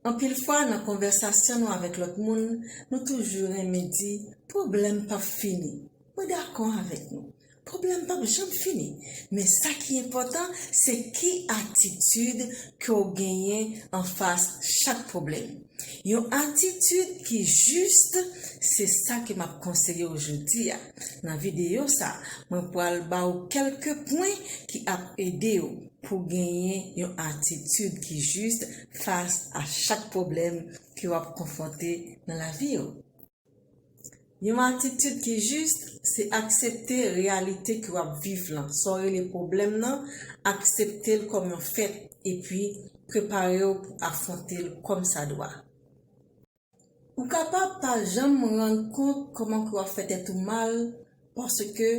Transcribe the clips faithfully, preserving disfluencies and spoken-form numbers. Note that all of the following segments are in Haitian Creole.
Anpil fwa, nan konvèsasyon nou avèk lòt moun, nou toujou renmen di, "Pwoblèm p ap fini." Mwen dakò avèk nou. Pwoblèm p ap janm fini. Men sa ki enpòtan, se ki atitid ke w genyen anfas chak pwoblèm. Yon atitid ki jis, se sa ke m ap konseye w jodi a. Nan videyo sa, mwen pral ba w kèlke pwen ki ap ede w pou w genyen yon atitid ki jis fas a chak pwoblèm ke w ap konfwonte nan lavi w. Yon atitid ki jis, se aksepte reyalite ke w ap viv lan, sa w rele pwoblèm nan, aksepte l kòm yon fèt, epi prepare w pou afwonte l kòm sa dwa. Ou kapab pa janm rann kont kòman ke w ap fè tèt ou mal, paske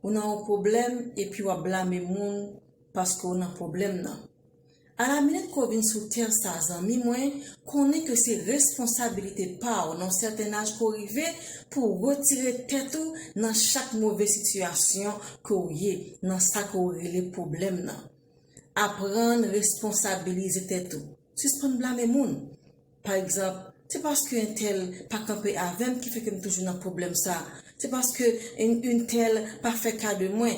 ou nan yon pwoblèm epi w ap blame moun paske w nan pwoblèm nan. Alaminit ke w vin sou tè sa, zanmi mwen, konnen ke se responsabilite pa w nan yon sèten aj ke w rive pou w retire tèt ou nan chak move sitiyasyon ke w ye, nan sa ke w rele pwoblèm nan. Aprann responsabilize tèt ou. Sispann blame moun. Pa egzanp, se paske entèl pa kanpe avè m ki fè ke m toujou nan pwoblèm sa. Se paske entèl pa fè ka de mwen.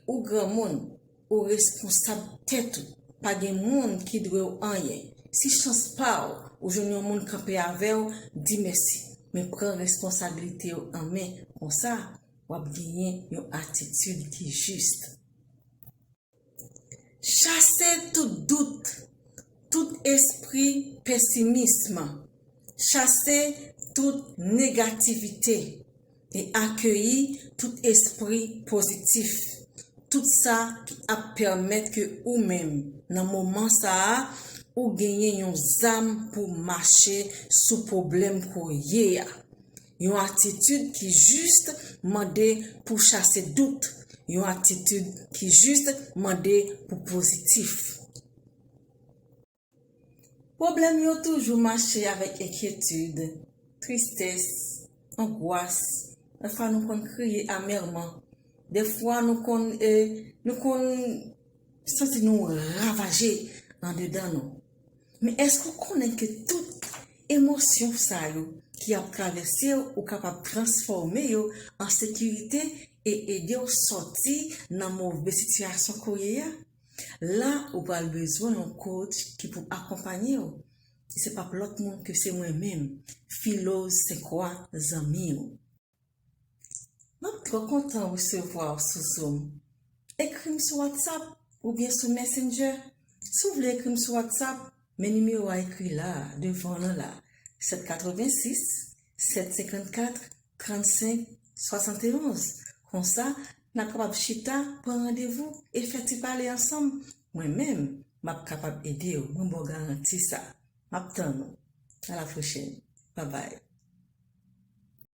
Ou granmoun, ou responsab tèt ou. Pa gen moun ki dwe w anyen. Si chans pa w, ou jwenn yon moun kanpe avè w, di mèsi. Men pran responsabilite w an men. Konsa, w ap genyen yon atitid ki jis. Chase tout dout, tout espri pesimism, chase tout negativite e akeyi tout espri pozitif. Tout sa ki ap pèmèt ke ou menm, nan moman sa a, ou genyen yon zam pou mache sou pwoblèm ke w ye a. Yon atitid ki jis mande pou chase dout. Yon atitid ki jis mande pou pozitif. Pwoblèm yo toujou mache avèk enkyetid, tristès, angwas. Defwa nou konn kriye amèman. Defwa nou konn, eh, nou konn santi nou ravaje andedan nou. Men èske w konnen ke tout emosyon sa yo ki ap travèse w, ou kapab transfòme yo an sekirite e ede w sòti nan move sitiyasyon ke w ye a? La, ou pral bezwen yon coach ki pou akonpanye w. E se p ap lòt moun ke se mwen menm, Filoz Senkwa, zanmi w. M ap twò kontan resevwa w sou Zoom. Ekri m sou WhatsApp oubyen sou Messenger. Si w vle ekri m sou WhatsApp, men nimewo a ekri la a, devan w lan la, sèt katrevensis, sèt senkannkat, trannsenk, swasanteonz. Konsa, n ap kapab chita, pran randevou e fè ti pale ansanm. Mwen menm, m ap kapab ede w, mwen ba w garanti sa. M ap tann ou. A la pwochèn. Babay.